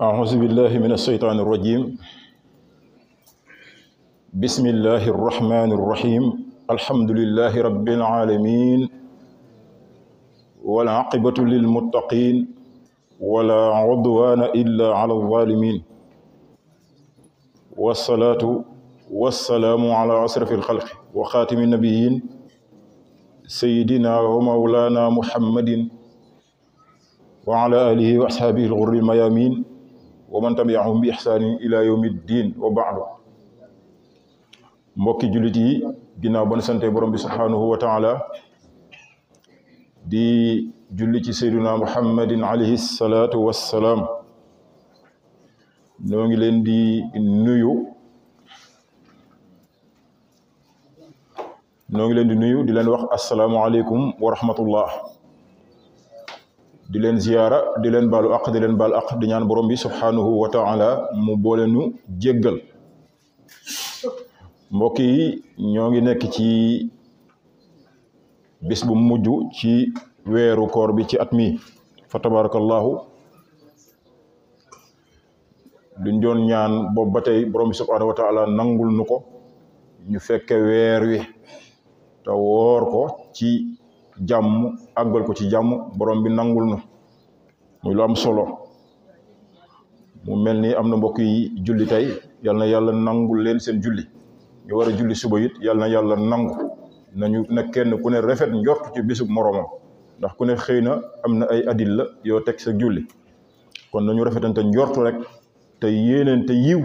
أعوذ بالله من الشيطان الرجيم بسم الله الرحمن الرحيم الحمد لله رب العالمين والعاقبة للمتقين ولا عدوان إلا على الظالمين والصلاة والسلام على أشرف الخلق وخاتم النبيين سيدنا ومولانا محمد وعلى آله وأصحابه الغر الميامين ومن تبعهم بإحسان إلى يوم الدين وبعد mbokki jullit yi ginnaaw ba nu sante borom bi subhaanahu wa taala di julli ci seyduna muhammadin alayhi salaatu wassalaam noo ngi leen di nuyu di leen wax asalaamaaleykum wa rahmatullah di leen ziyaara di leen baalu aq di leen baal aq di ñaan borom bi subhaanahu wa taala mu boole nu jéggal mbokk yi ñoo ngi nekk ci bis bu mujj ci weeru koor bi ci at mi fa tabarakallahu duñ doon ñaan boobu ba tey borom bi subhaanahu wa taala nangul nu ko ñu fekke weer wi te woor ko ci jàmm àggal ko ci jàmm borom bi nangul nu muy lu am solo mu mel ni am na mbokk yi julli tey yal na yàlla nangul leen seen julli ñu war a julli suba it yal na yàlla nangu nañu na kenn ku ne rafet njort ci bisub moroomam ndax ku ne xëy na am na ay adilla yoo teg sa julli kon nañu rafetante njort rek te yéeneen te yiw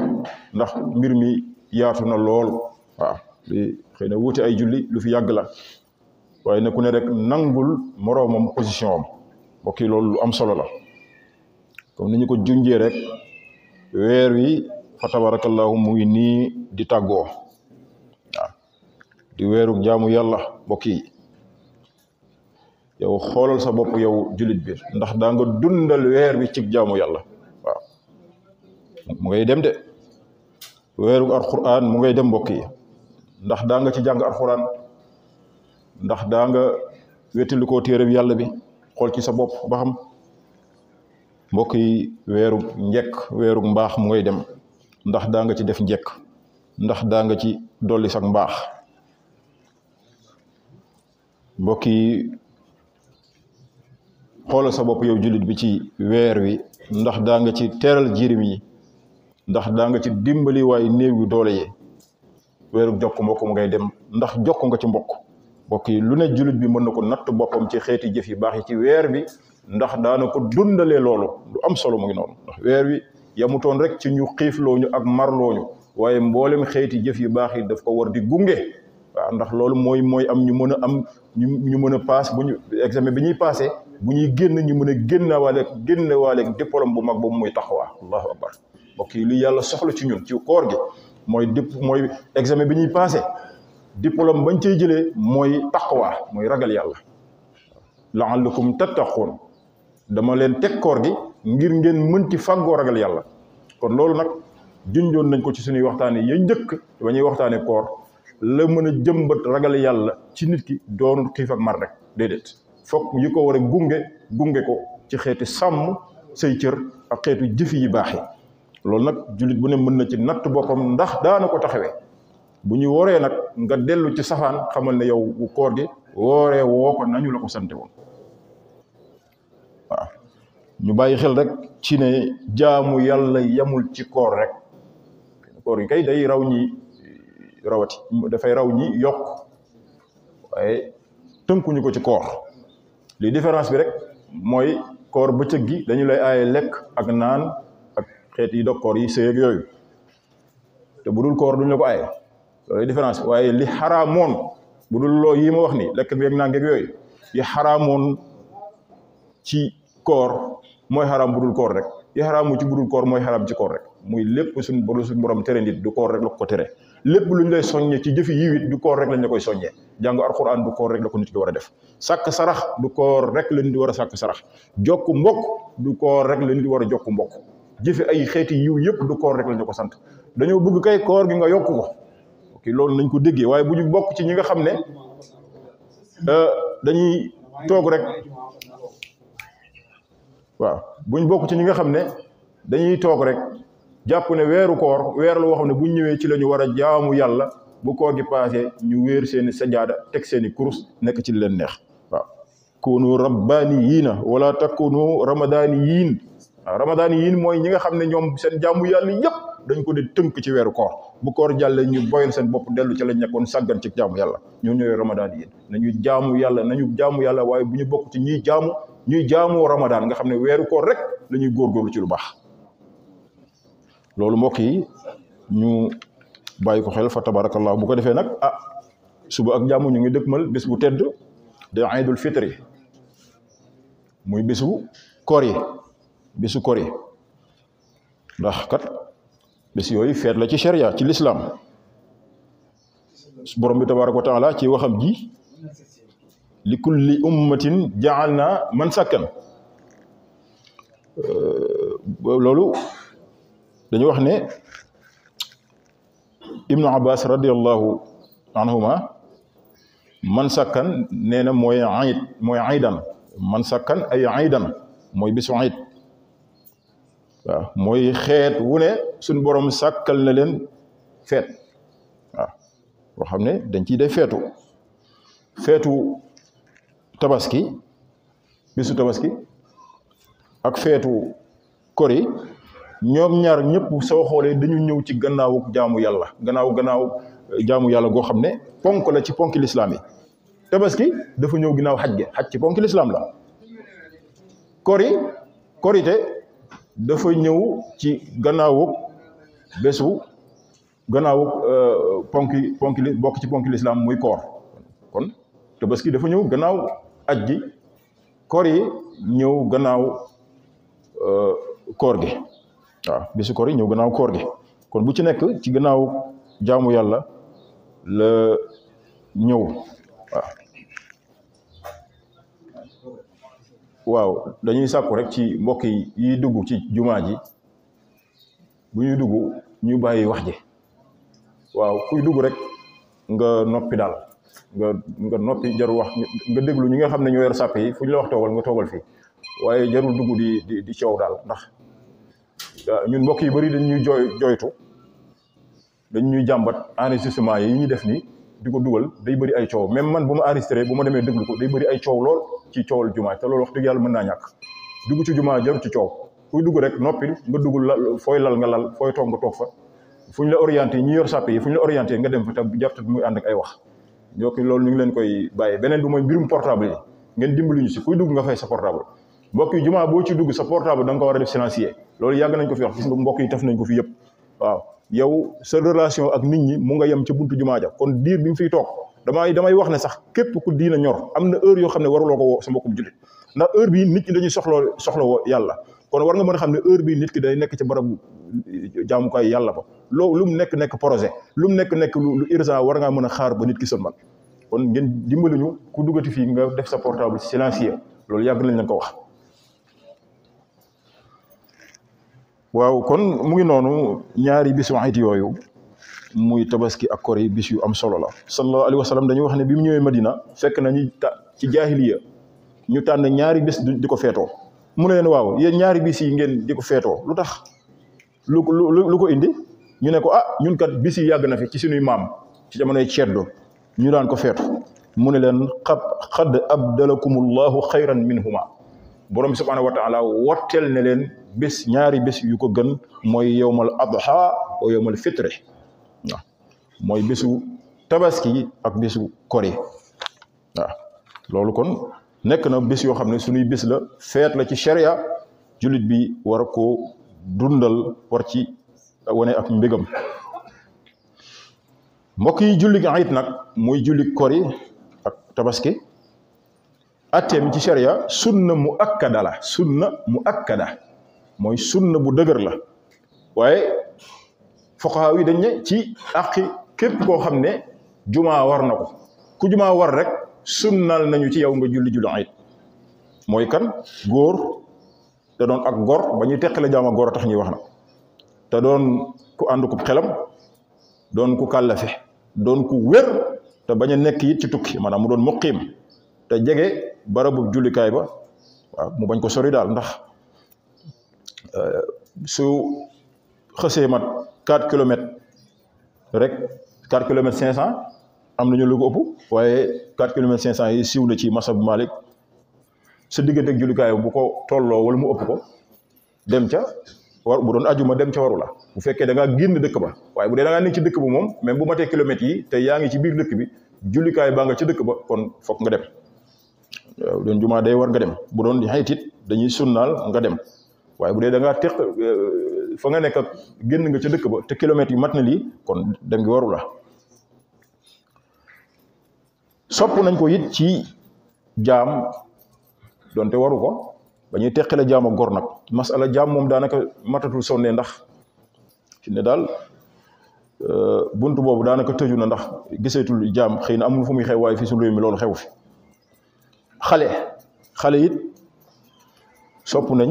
ndax mbir mi yaatu na lool waaw li xëy na wuute ay julli lu fi yàgg la waaye na ku ne rek nangul moroomam position am mbokk yi loolu lu am solo la comme ni ñu ko junjee rek weer wi fa tabarakallahu mu ngi nii di tàggoo waaw di weeru jaamu yàlla mbokk yi yow xoolal sa bopp yow jullit bi ndax daa nga dundal weer wi ci jaamu yàlla waaw mu ngay dem de weeru alxuraan mu ngay dem mbokk yi ndax daa nga ci jàng alxuraan ndax daa nga wettali koo téere bi yàlla bi xool ci sa bopp ba xam mbokk yi weeru njekk weeru mbaax mu ngay dem ndax daa nga ci def njekk ndax daa nga ci dolli sax mbaax mbokk yi xoolal sa bopp yow jullit bi ci weer wi ndax daa nga ci teeral jirim yi ndax daa nga ci dimbali waaye néew yu doole yi weeru jokk mbokk mu ngay dem ndax jokk nga ci mbokk yi lu ne jullit bi mën na ko natt boppam ci xeeti jëf yu baax yi ci weer bi ndax daana ko dundalee loolu lu am solo mu ngi noonu ndax weer wi yamutoon rek ci ñu xiiflooñu ak marlooñu waaye mboolem xeeti jëf yu baax yi daf ko war di gunge waaw ndax loolu mooy am ñu mën a am ñu mën a paas bu ñu examen bi ñuy passé bu ñuy génn ñu mën a génne waale diplôme bu mag boobu muy taxawaa allahu akbar mbokk yi li yàlla soxla ci ñun ci koor gi mooy examen bi ñuy passé diplôme bañ cey jëlee mooy taqwa mooy ragal yàlla la'allakum tattaqun dama leen teg koor gi ngir ngeen mën ci fàggoo ragal yàlla kon loolu nag junjoon nañ ko ci suñuy waxtaane ya njëkk ba ñuy waxtaane koor la mën a jëmbat ragal yàlla ci nit ki doonul xiif ak mar rek déedéet fokk yi ko war a gunge ko ci xeeti sàmm say cër ak xeetu jëfi yi baax yi loolu nag jullit bu ne mën na ci natt boppam ndax daana ko taxawee bu ñu wooree nag nga dellu ci safaan xamal ne yow bu koor gi wooree woo ko nañu la ko sante woon waaw ñu bàyyi xel rek ci ne jaamu yàlla yamul ci koor rek koor gi kay day raw ñi rawati dafay raw ñi yokk waaye tënkuñu ko ci koor li différence bi rek mooy koor bëccëg gi dañu lay aaye lekk ak naan ak xeet yi dog koor yi sëy ak yooyu te bu dul koor duñu la ko aaye loolu différence waaye li xaraamoon bu dul loo yi ma wax ni lekk bi ak naan ak yooyu yi xaraamoon ci koor mooy xaraam bu dul koor rek yi xaraamu ci bu dul koor mooy xaraam ci koor rek muy lépp suñ borom tere nit du koor rek la ko tere lépp lu ñu lay soññe ci jëfi yiw it du koor rek lañ la koy soññee jàng alxuraan du koor rek la ko nit ki war a def sàkk sarax du koor rek la nit di war a sàkk sarax jokk mbokk du koor rek la nit di war a jokk mbokk jëfi ay xeeti yiw yëpp du koor rek lañ la ko sant dañoo bëgg kay koor gi nga yokk ko ok loolu nañ ko déggee waaye bu ñu bokk ci ñi nga xam ne dañuy toog rek waaw buñ bokk ci ñi nga xam ne dañuy toog rek jàpp ne weeru koor weer la woo xam ne bu ñëwee ci la ñu war a jaamu yàlla bu koor gi paasee ñu wéer seeni sajaada teg seeni kurus nekk ci leen neex waaw kunu rabbaaniyiina wala takunu ramadaaniyiin waaw ramadaaniyiin mooy ñi nga xam ne ñoom seen jaamu yàlla yépp dañ ko di tënk ci weeru koor bu koor jàllee ñu boyal seen bopp dellu ci lañ nekkoon sàggan ci jaamu yàlla ñoo ñooy ramadaaniyiin nañu jaamu yàlla waaye bu ñu bokk ci ñuy jaamu ramadaan nga xam ne weeru koor rek la ñuy góorgóorlu ci lu baax loolu mbokk yi ñu bàyyi ko xel fa tabarakallah bu ko defee nag suba ak jàmm ñu ngi dëkkmal bés bu tedd de Aïdul Fitri muy bésu koor yi ndax kat bés yooyu feet la ci sharia ci lislaam borom bi tabaraka wa taala ci waxam ji li kulli ummatin ja'alna mansakan loolu dañu wax ne ibnu abbas radiallahu anhuma mansakan nee na mooy aydan mansakan ay aydan mooy bisu ayid waaw mooy xeet wu ne suñ borom sàkkal na leen feet waaw boo xam ne dañ ciy def feetu tabaski bisu tabaski ak feetu kori ñoom ñaar ñëpp soo xoolee dañu ñëw ci gannaawu jaamu yàlla gannaaw jaamu yàlla goo xam ne ponk la ci ponki lislaam yi tabaski dafa ñëw ginnaaw xaj ci ponki lislaam la korite dafa ñëw ci gannaawu ponki bokk ci ponki lislaam muy koor kon tabaski dafa ñëw gannaaw aj gi koor yi ñëw gannaaw koor gi waaw bisu koor yi ñëw gannaaw koor gi kon bu ci nekk ci gannaaw jaamu yàlla la ñëw waaw dañuy sàkku rek ci mbokk yi dugg ci jumaa ji bu ñuy dugg ñu bàyyi wax ji waaw kuy dugg rek nga noppi daal nga noppi jarul wax nga déglu ñi nga xam ne ñoo yor sàpp yi fu ñu la wax toogal nga toogal fii waaye jarul dugg di coow daal ndax ñun mbokk yi bëri dañ ñuy jooytu dañ ñuy jàmbat enregistrement yi ñuy def ni di ko dugal day bëri ay coow même man bu ma enregistré bu ma demee déglu ko day bëri ay coow lool ci coowal jumaa te loolu wax dëgg yàlla mën naa ñàkk dugg ci jumaa jarul ci coow kuy dugg rek noppil nga dugg fooy lal nga lal fooy toog nga toog fa fu ñu la orienté ñi yor sàpp yi fu ñu la orienté nga dem fa te jàpp muy ànd ak ay wax donc loolu ñu ngi leen koy bàyyee beneen bi mooy mbirum portable yi ngeen dimbali ñu si kuy dugg nga fay sa portable mbokk yi jumaa boo ci dugg sa portable da nga ko war a def silencieux loolu yàgg nañ ko fi wax gis nga mbokk yi taf nañ ko fi yëpp waaw yow sa relation ak nit ñi mu nga yem ca buntu jumaa ja kon diir bi mu fiy toog damay wax ne sax képp ku diina ñor am na heure yoo xam ne waruloo ko woo sa mbokkum jullit ndax heure bii nit ñi dañuy soxla woo yàlla kon war nga mën a xam ne heure bii nit ki day nekk ci barabu jaamukaay yàlla ba lu mu nekk projet lu mu nekk lu urgent war ngaa mën a xaar ba nit ki sëlmal kon ngeen dimbali ñu ku duggati fii nga def sa portable silencieux loolu yàgg nañ leen ko wax. waaw kon mu ngi noonu ñaari bisu ayit yooyu muy tabaski ak kori bis yu am solo la sallallahu alayhi wa sallam dañuy wax ne bi mu ñëwee Madina fekk nañu ci jaahiliya ñu tànn ñaari bis di ko feetoo mu ne leen waaw yéen ñaari bis yi ngeen di ko feetoo lu tax lu ko indi ñu ne ko ñun kat bis yi yàgg na fi ci suñuy maam ci jamonoy ceddo ñu daan ko feetu mu ne leen xad abdalakumullahu xayran minhuma borom bi subhanahu wa taala wotteel ne leen bés ñaari bés yu ko gën mooy yowmal adha wa yowmal fitri waaw mooy bésu tabaski ak bésu kori waaw loolu kon nekk na bés yoo xam ne suñuy bés la feet la ci sharia jullit bi war a koo dundal war ci wane ak mbégam mbokk yi julli ayit nag muy julli kori ak tabaski atteem ci sharia sunna mu akkada la mooy sunna bu dëgër la waaye fuqahaa yi dañ ne ci àqi képp koo xam ne jumaa war na ko ku jumaa war rek sunnal nañu ci yow nga julli ayit mooy kan góor te doon ak gor ba ñuy teqale jaam ak góor a tax ñuy wax na te doon ku ànd ku xelam doon ku kàllafe doon ku wér te bañ a nekk it ci tukki maanaam mu doon muqiim te jege barabu jullikaay ba waaw mu bañ ko sori daal ndax su xësee mat 4 kilomètres rek 4 kilomètres 500 am nañu lu ko ëpp waaye 4 kilomètres 500 yi siiw na ci masab Malik sa diggante ak jullikaay bu ko tolloo wala mu ëpp ko dem ca war bu doon ajuma dem ca waru la bu fekkee da ngaa génn dëkk ba waaye bu dee da ngaa nekk ci dëkk ba moom même bu matee kilomètres yi te yaa ngi ci biir dëkk bi jullikaay baa nga ci dëkk ba kon fokk nga dem waaw doon jumaa day war nga dem bu doon xaytit dañuy sunnaal nga dem waaye bu dee da ngaa teq fa nga nekk ak génn nga ca dëkk ba te kilomètres yi mat na lii kon dem gi waru la sopp nañ ko it ci jaam donte waru ko ba ñuy teqale jaam ak gor nag masala jaam moom daanaka matatul sonne ndax fi ne daal buntu boobu daanaka tëju na ndax giseetul jaam xëy na amul fu muy xew waaye fii suñu réew mi loolu xew fi xale it sopp nañ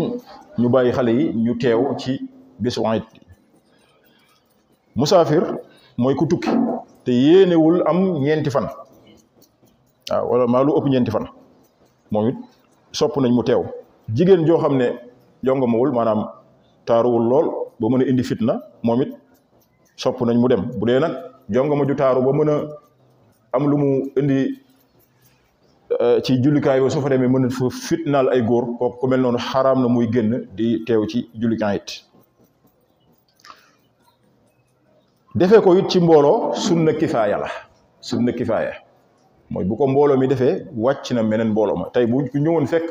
ñu bàyyi xale yi ñu teew ci bésu ayit musaafir mooy ku tukki te yéenewul am ñeenti fan waaw wala maa lu ëpp ñeenti fan moom it sopp nañ mu teew jigéen joo xam ne jongamawul maanaam taaruwul lool ba mën a indi fitna moom it sopp nañ mu dem bu dee nag jongama ju taaru ba mën a am lu mu indi ci jullikaay ba su fa demee mën a fa fitnaal ay góor kooku ku mel noonu xaraam na muy génn di teew ci jullikaay it defee ko it ci mbooloo sunna kifaaya la sunna kifaaya mooy bu ko mbooloo mi defee wàcc na meneen mbooloo ma tey bu ñëwoon fekk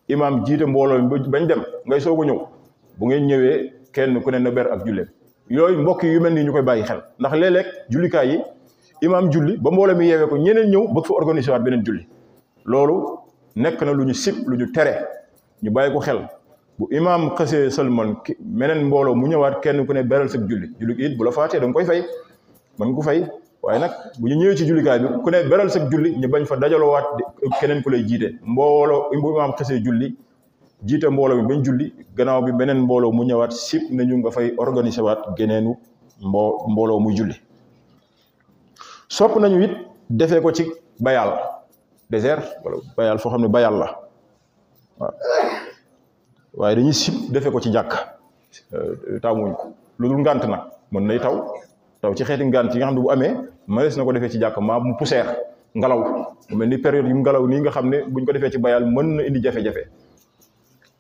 imaam jiite mbooloo mi bañ dem ngay soog a ñëw bu ngeen ñëwee kenn ku ne na ber ak julleem yooyu mbokk yu mel nii ñu koy bàyyi xel ndax léeg-léeg jullikaay yi imaam julli ba mbooloo mi yeewee ko ñeneen ñëw bëgg fa organiser waat beneen julli loolu nekk na lu ñu sib lu ñu tere ñu bàyyi ko xel bu imaam xasee sëlmal meneen mbooloo mu ñëwaat kenn ku ne beral sa julli it bu la faatee da nga koy fay mën nga ko fay waaye nag bu ñu ñëwee ci jullikaay bi ku ne beral sa julli ñu bañ fa dajaloowaat keneen ku lay jiite mbooloo bu imaam xasee julli jiite mbooloo mi bañ julli gannaaw bi beneen mbooloo mu ñëwaat sib nañu nga fay organiser waat geneenu mbooloo muy julli sopp nañu it defee ko ci bayal désert wala bayal foo xam ne bayal la waaw waaye dañuy sib defee ko ci jàkk taamuñ ko lu dul ngànt nag mën nay taw ci xeeti ngànt yi nga xam ne bu amee mënees na ko defee ci jàkk maa mu poussière ngelaw mu mel ni période yu mu ngelaw nii nga xam ne buñ ko defee ci bayal mën na indi jafe-jafe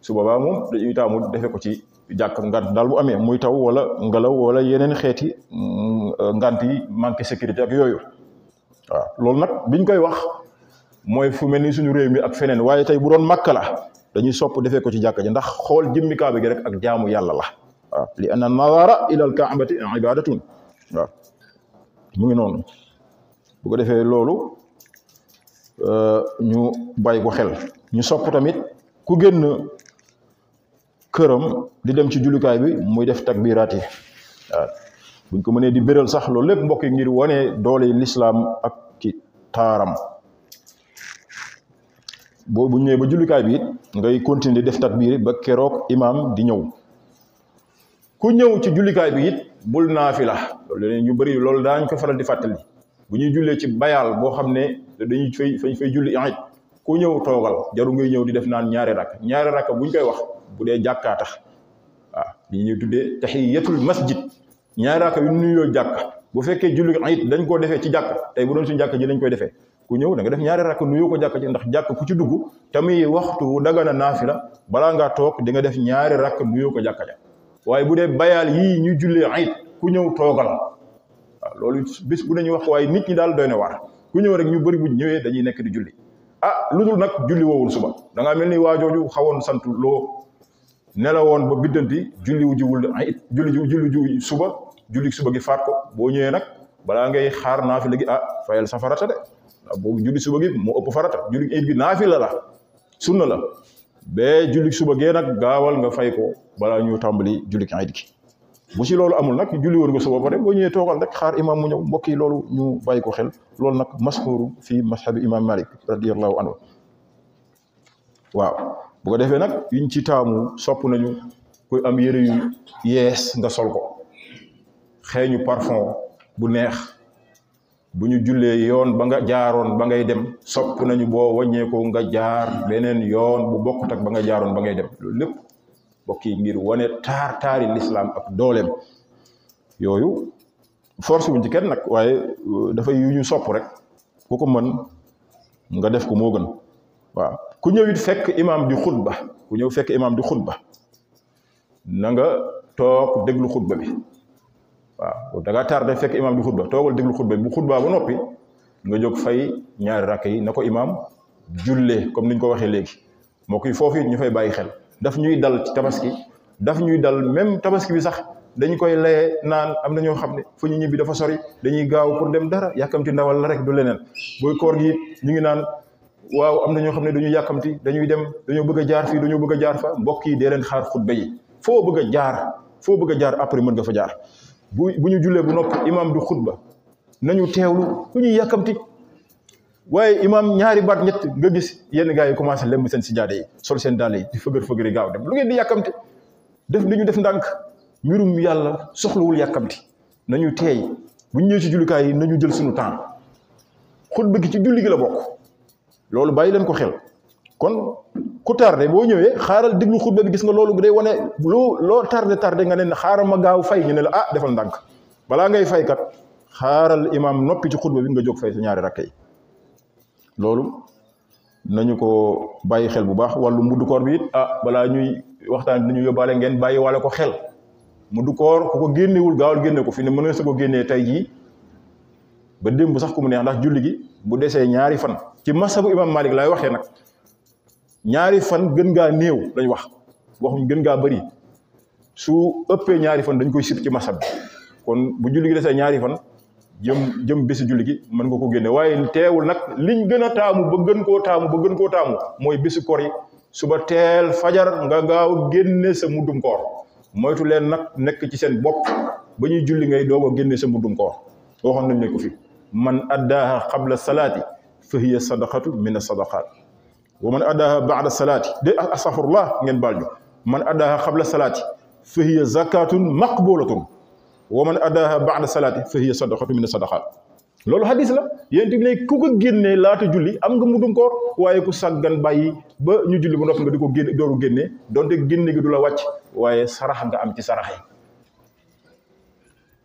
su boobaa moom dañuy taamu defee ko ci jàkk ngànt daal bu amee muy taw wala ngelaw wala yeneen xeeti ngànt yi manqué sécurité ak yooyu waaw loolu nag biñ koy wax mooy fu mel ni suñu réew mi ak feneen waaye tey bu doon Makka la dañuy sopp defee ko ci jàkka ji ndax xool jëmmi kaaba gi rek ak jaamu yàlla la waaw li anna nazara ila al kaabati ibadatun waaw mu ngi noonu bu ko defee loolu ñu bàyyi ko xel ñu sopp tamit ku génn këram di dem ci jullikaay bi muy def takbiraat yi waaw buñ ko mënee di béral sax loolu lépp mbokk yi ngir wane doole lislaam ak ci taaram boo bu ñëwee ba jullikaay bi it ngay continuer def takbiir ba keroog imaam di ñëw ku ñëw ci jullikaay bi it bul naafila loolu ñu bëri loolu daañ ko faral di fàttali bu ñuy jullee ci bayal boo xam ne dañuy fay julli it ku ñëw toogal jaru ngay ñëw di def naan ñaari rakk buñ koy wax bu dee jàkkaa tax waaw li ñuy tuddee tahiyatul masjid ñaari rakk yu nuyoo jàkk bu fekkee julli it dañ koo defee ci jàkk tey bu doon suñu jàkk ji lañ koy defee ku ñëw da nga def ñaari rakk nuyoo ko jàkk ji ndax jàkk ku ci dugg tamit waxtu dagana naafila balaa ngaa toog di nga def ñaari rakk nuyoo ko jàkk ja waaye bu dee bayal yii ñu jullee it ku ñëw toogal waaw loolu bis bu nañu wax waaye nit ñi daal doy na waar ku ñëw rek ñu bëri bu ñëwee dañuy nekk di julli lu dul nag julli woowul suba da ngaa mel ni waajooju xawoon sant loo nelawoon ba biddanti julli wu jiwul it julli suba gi faat ko boo ñëwee nag balaa ngay xaar naafila gi fayal sa farata de waaw boobu julli suba gi moo ëpp farata julli it gi naafila la sunna la bee julli suba gee nag gaawal nga fay ko balaa ñu tàmbali julli ayit gi bu ci loolu amul nag julli woon nga suba pare boo ñëwee toogal rek xaar imaam mu ñëw mbokk yi loolu ñu bàyyi ko xel loolu nag mashhuru fii mashabi imaam Malik radiyallahu anhu waaw bu ko defee nag yuñ ci taamu sopp nañu kuy am yëre yu yees nga sol ko xeeñu parfum bu neex bu ñu jullee yoon ba nga jaaroon ba ngay dem sopp nañu boo wàññeekoo nga jaar beneen yoon bu bokkut ak ba nga jaaroon ba ngay dem loolu lépp mbokk yi ngir wane taari lislaam ak dooleem yooyu force wuñ ci kenn nag waaye dafay yu ñu sopp rek ku ko mën nga def ko moo gën waaw ku ñëw it fekk imaam di xutba ku ñëw fekk imaam di xutba na nga toog déglu xutba bi waaw da ngaa tardé fekk imaam di xutba toogal déglu xutba bi bu xutbaa ba noppi nga jóg fay ñaari rakk yi na ko imaam jullee comme niñ ko waxee léegi moo koy foofu it ñu fay bàyyi xel daf ñuy dal ci tabaski daf ñuy dal même tabaski bi sax dañ koy layee naan am na ñoo xam ne fu ñu ñibbi dafa sori dañuy gaaw pour dem dara yàkkamti ndawal la rek du leneen booy koor gi ñu ngi naan waaw am na ñoo xam ne dañuy yàkkamti dañuy dem dañoo bëgg a jaar fii dañoo bëgg a jaar fa mbokk yi dee leen xaar xutba yi foo bëgg a jaar après mën nga fa jaar bu ñu jullee bu noppi imaam du xutba nañu teewlu ku ñuy yàkkamti waaye imaam ñaari baat ñett nga gis yenn gars yi commencé lemb seen sijaade yi sol seen dàll yi di fëgër gaaw dem lu ngeen di yàkkamti def li ñu def ndànk mbirum yàlla soxlawul yàkkamti nañu teey bu ñu ñëwee ci jullikaay yi nañu jël suñu temps xutba gi ci julli gi la bokk loolu bàyyi leen ko xel kon ku tardé boo ñëwee xaaral déglu xutba bi gis nga loolu day wane loo tardé nga ne xaaral ma gaaw fay ñu ne la ah defal ndànk balaa ngay fay kat xaaral imaam noppi ci xutba bi nga jóg fay sa ñaari rakk yi loolu nañu ko bàyyi xel bu baax wàllu muddu koor bi it balaa ñuy waxtaan nañu yóbbaale ngeen bàyyi wale ko xel muddu koor ku ko génnewul gaawal génne ko fi ne mën nga sa ko génnee tey jii ba démb sax ku mu neex ndax julli gi bu desee ñaari fan ci masabu imam Malik laay waxee nag ñaari fan gën ngaa néew lañ waxuñ gën ngaa bëri su ëppee ñaari fan dañ koy sib ci masab bi kon bu julli gi desee ñaari fan jëm bési julli gi mën nga ko génne waaye teewul nag liñ gën a taamu ba gën koo taamu mooy bési koor yi suba teel fajar nga gaaw génne sa muddum koor moytu leen nag nekk ci seen bopp ba ñuy julli ngay doog a génne sa muddum koor waxoon nañ ne ko fi man addaaha qabla salaati fa hiya sadaqatu min as-sadaqaat wa man addaaha ba'da salaati astaghfirullah ngeen baal ñu man addaaha qabla salaati fa hiya zakatun maqbulatun wa man addaaha ba'da salaati fa hiya sadaqatu min as-sadaqaat loolu hadis la yéen tamit ne ku ko génnee laata julli am nga muddum koor waaye ku sàggan bàyyi ba ñu julli ba noppi nga di ko génne dooru génne donte génne gi du la wàcc waaye sarax nga am ci sarax yi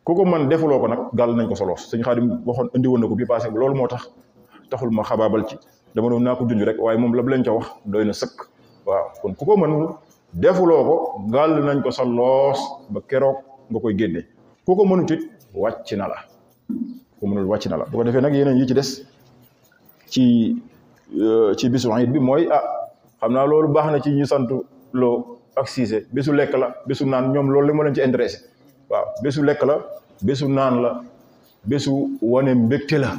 ku ko man defuloo ko nag gàll nañ ko soloos sëñ Xaadim waxoon indi woon na ko bi passé loolu moo taxul ma xabaabal ci dama doon naa ko junj rek waaye moom la leen ca wax doy na sëkk waaw kon ku ko mënul defuloo ko gàll nañ ko sa loos ba keroog nga koy génne ku ko mënut it wàcc na la ku mënul wàcc na la bu ko defee nag yeneen yi ci des ci bisu iid bi mooy xam naa loolu baax na ci ñu sant loo ak siise bisu lekk la bisu naan ñoom loolu la ma leen ci intéressé waaw bésu lekk la bésu naan la bésu wane mbégte la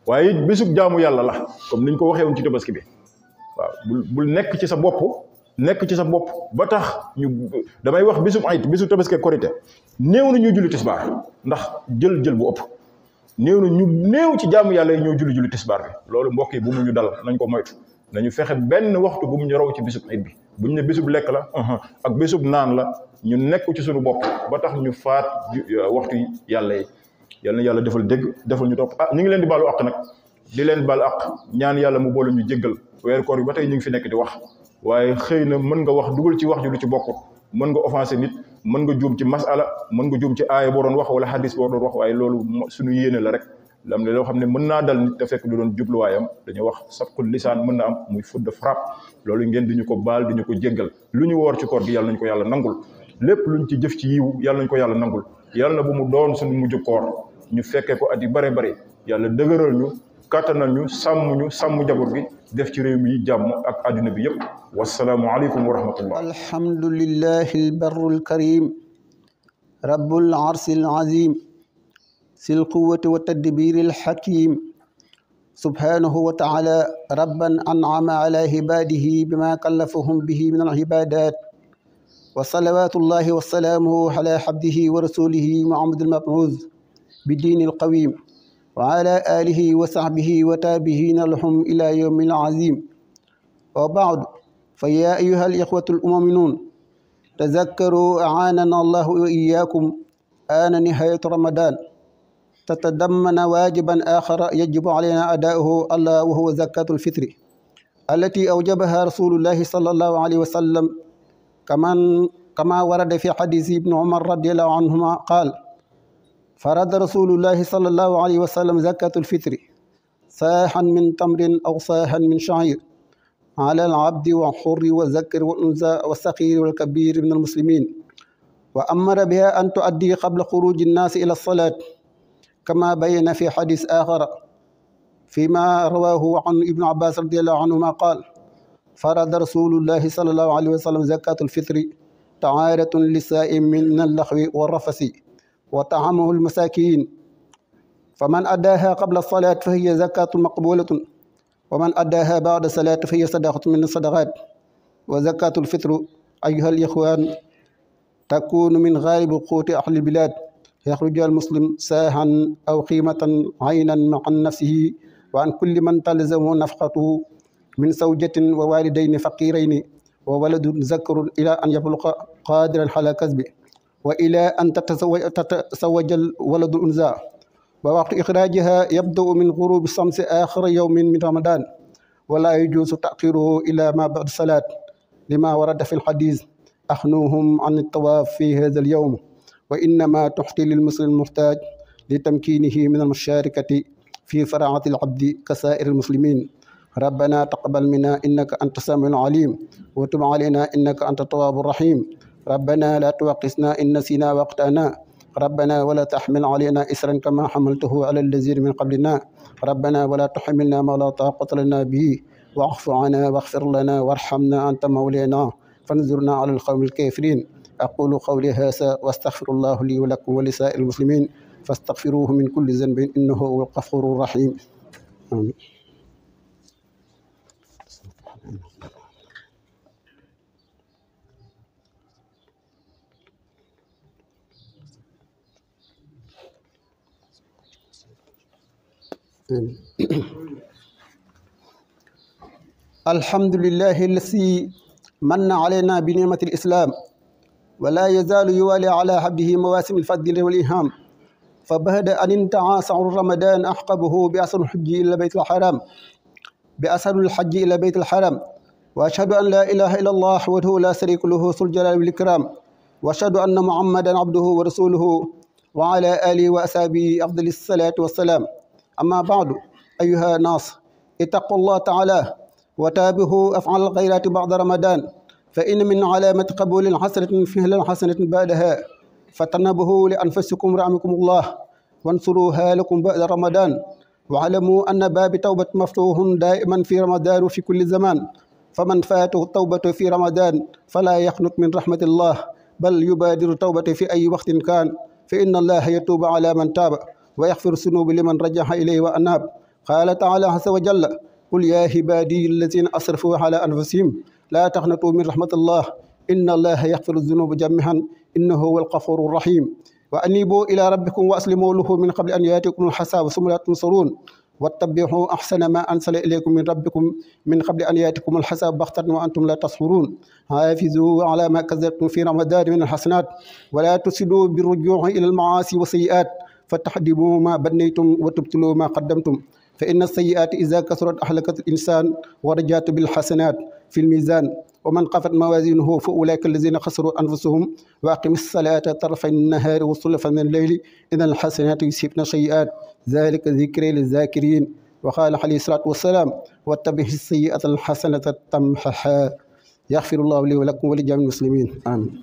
waaye it bésu jaamu yàlla la comme niñ ko waxee woon ci tabaski bi waaw bul nekk ci sa bopp ba tax damay wax bésu ayit bésu tabaski korité néew na ñu julli tisbaar ndax jël bu ëpp néew na ñu néew ci jaamu yàlla yi ñoo julli tisbaar bi loolu mbokk yi bu mu ñu dal nañ ko moytu nañu fexe benn waxtu bu mu ñu raw ci bésub ayit bi bu ñu ne bésub lekk la ak bésub naan la ñu nekk ci suñu bopp ba tax ñu faat waxtu yàlla yi yal na yàlla defal dégg defal ñu topp ñu ngi leen di baalu àq nag di leen baal àq ñaan yàlla mu boole ñu jéggal weeru koor bi ba tey ñu ngi fi nekk di wax waaye xëy na mën nga wax dugal ci wax ju du ci bokkut mën nga offensé nit mën nga juum ci masala mën nga juum ci aaya boo doon wax wala hadis boo doon wax waaye loolu suñu yéene la rek lam ne loo xam ne mën naa dal nit te fekk du doon jubluwaayam dañuy wax sabqul lisaan mën na am muy faute de frappe loolu ngeen di ñu ko baal di ñu ko jéggal lu ñu woor ci koor gi yàlla nañ ko yàlla nangul lépp luñ ci jëf ci yiw yàlla nañ ko yàlla nangul yàlla na bu mu doon suñu mujj koor ñu fekkee ko at yu bare bare yàlla dëgëral ñu kàttanal ñu sàmm njaboot gi def ci réew mi jàmm ak àdduna bi yëpp wasalaamu aleykum wa rahmatullah alhamdulillahi albarru alkarim rabbul arsi alazim sil quwwati wa tadbiri alhakim subhanahu wa taala rabban an'ama ala ibadihi bima kallafahum bihi min alibadat wa salawatullahi wa salaamuhu ala abdihi wa rasulihi muhammad almab'uth biddiini alqawim wa ala alihi wa sahbihi wa taabihina lahum ila yawmi alazim wa ba'du fa ya ayuha alikhwatu almu'minun tazakkaru a'anana allahu wa iyyakum ana nihayatu ramadan تتضمن واجبا آخر يجب علينا أداؤه ألا وهو زكاة الفطر التي أوجبها رسول الله صلى الله عليه وسلم كما ورد في حديث ابن عمر رضي الله عنهما قال فرض رسول الله صلى الله عليه وسلم زكاة الفطر صاحا من تمر أو صاحا من شعير على العبد والحر والذكر والأنثى والصغير والكبير من المسلمين، وأمر بها أن تؤدي قبل خروج الناس إلى الصلاة، كما بين في حديث آخر فيما رواه عن ابن عباس رضي الله عنهما قال فرض رسول الله صلى الله عليه وسلم زكاة الفطر طهارة للصائم من اللغو والرفث وطعامه المساكين، فمن أداها قبل الصلاة فهي زكاة مقبولة، ومن أداها بعد الصلاة فهي صدقة من الصدقات. وزكاة الفطر أيها الإخوان تكون من غالب قوت أهل البلاد، يخرج المسلم ساها أو قيمة عينا مع نفسه وعن كل من تلزمه نفقته من زوجة ووالدين فقيرين وولد ذكر إلى أن يبلغ قادرا على كسبه، وإلى أن تتزوج الولد الأنثى. ووقت إخراجها يبدأ من غروب الشمس آخر يوم من رمضان، ولا يجوز تأخيره إلى ما بعد الصلاة، لما ورد في الحديث أخنوهم عن الطواف في هذا اليوم، وإنما تحتي للمسلم المحتاج لتمكينه من المشاركة في فراعة العبد كسائر المسلمين. ربنا تقبل منا إنك أنت السميع العليم، وتب علينا إنك أنت التواب الرحيم. ربنا لا تؤاخذنا إن نسينا وأخطأنا، ربنا ولا تحمل علينا إسرا كما حملته على الذين من قبلنا، ربنا ولا تحملنا ما لا طاقة لنا به، واعف عنا واغفر لنا وارحمنا أنت مولانا فانظرنا على القوم الكافرين. أقول قولي هذا واستغفر الله لي ولكم ولسائر المسلمين فاستغفروه من كل ذنب إنه هو الغفور الرحيم. آمين. الحمد لله الذي من علينا بنعمة الإسلام، ولا يزال يوالي على عبده مواسم الفضل والإلهام، فبعد أن انتهى شهر رمضان أحقبه بأثر الحج إلى بيت الحرام، وأشهد أن لا إله إلا الله وحده لا شريك له ذو الجلال والإكرام، وأشهد أن محمدا عبده ورسوله وعلى آله وأصحابه أفضل الصلاة والسلام. أما بعد أيها الناس اتقوا الله تعالى وتابعوا أفعال الخيرات بعد رمضان، فإن من علامة قبول الحسنة فعل الحسنة بعدها، فتنبهوا لأنفسكم رحمكم الله وانصروها لكم بعد رمضان، واعلموا أن باب توبة مفتوح دائما في رمضان وفي كل زمان، فمن فاته التوبة في رمضان فلا يقنط من رحمة الله، بل يبادر التوبة في أي وقت كان، فإن الله يتوب على من تاب ويغفر الذنوب لمن رجع إليه وأناب. قال تعالى عز وجل قل يا عبادي الذين أسرفوا على أنفسهم لا تقنطوا من رحمة الله إن الله يغفر الذنوب جميعا إنه هو الغفور الرحيم. وأنيبوا إلى ربكم وأسلموا له من قبل أن يأتيكم الحساب ثم لا تنصرون، واتبعوا أحسن ما أنزل إليكم من ربكم من قبل أن يأتيكم الحساب بغتة وأنتم لا تشعرون. حافظوا على ما كسبتم في رمضان من الحسنات، ولا تفسدوا بالرجوع إلى المعاصي والسيئات فتحدبوا ما بنيتم وتبتلوا ما قدمتم، فإن السيئات إذا كثرت أهلكت الإنسان ورجعت بالحسنات في الميزان، ومن خفت موازينه فأولئك الذين خسروا أنفسهم. وأقم الصلاة طرفي النهار وزلفا من الليل إن الحسنات يذهبن السيئات ذلك ذكر للذاكرين. وقال عليه الصلاة والسلام واتبع السيئة الحسنة تمحها. يغفر الله لي ولكم ولجميع المسلمين آمين.